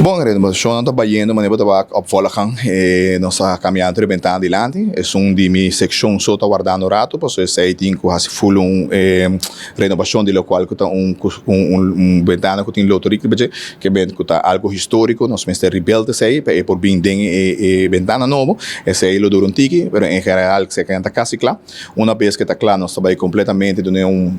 Bon, renovacion ta bayendo manera bo ta wak op volle gang. E nos a cambia tur e bentana dilanti. Esun di mi seccion so ta wardando rato pasobra esey tin cu haci full un renovacion di locual cu ta un un bentana cu tin loterie riba dje ke ben cu ta algo historico. Nos mester rebuild esey pa e por bin den e bentana nobo. Esey lo dura un tiki pero en general esey ta casi cla. Una bes cu e ta cla nos ta bay completamente duna un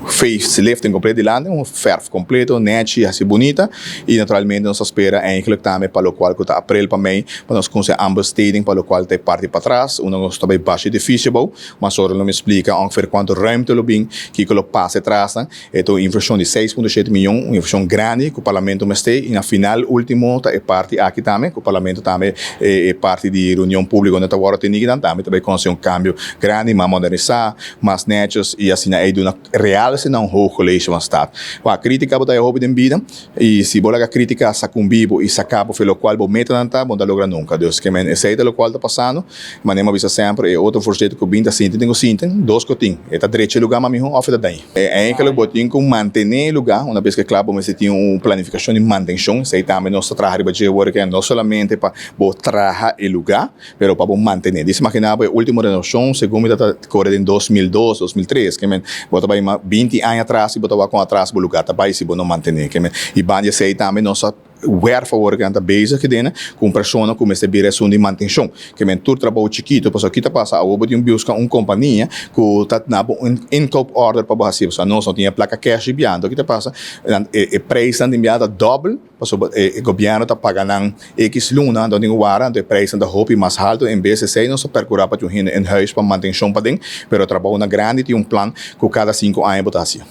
Facelifting completo dilanti, un verf completo, nechi, haci bunita y naturalmente nos ta spera eigenlijk tambe pa locual cu ta april pa mei pa nos cuminsa aanbesteding pa locual ta e parti patras unda nos ta bay basha edificio abou. Mas ora lo mi splica ongeveer cuanto ruimte lo bin, kico lo pasa e trasnan. E ta un inversion di 6.7 miyon, un inversion grandi cu Parlamento mester y na final ultimo ta e parti aki tambe cu Parlamento tambe e parti di reunion publico unda ta wordo teni kinan tambe ta bay conoce un cambio grandi, mas modernisa. Mas netjes y asina ey duna realse na un hoog college van staat. Wak, critica bo ta e hopi den bida y si bo laga critica sacumbi bo y saca bo fe locual bo metanan ta, bo no ta logra nunca. Dus ke men esey ta locual ta pasando. Manera mi a bisa semper, e otro voorzitter cu bin ta sinti tin cu sinti, dos cu tin. E ta drecha e lugar mas miho of e ta daña. Eigenlijk bo tin cu mantene e lugar, una bes ke cla bo mester tin un planificacion di mantencion. Esey tambe nos ta traha riba dje awor ke no solamente pa bo traha e lugar, Pero pa bo mantené. Dis imaginá bo e último renoshon segun mi ta ta kore den 2002, 2003. Ke men, bo ta bai ma 20 aña atras i bo ta wak kon atras bo lugá ta bai si bo no mantené. Ke men, i banda di esei tambe nos a wèrf awor ke nan ta bezig kidene ku un persona ku mester bira esun di mantenshon. Ke men, tur trabou chikitu, pasobra ki ta pasa awor bo tin buska un kompania ku ta duna bo un inkooporder pa bo hasi. Pasobra nos no tin e plaka kèsh di biaha. Anto ki ta pasa? Nan e preisnan di biaha ta dòbel. Pasobra e gobièrnu ta paga nan ekis luna, anto tin ku wara, anto e preisnan ta hopi mas haltu. En bes esei nos ta perkurá pa tin un hende in huis pa mantenshon paden, pero trabounan grandi tin un plan ku kada 5 aña bo ta hasi.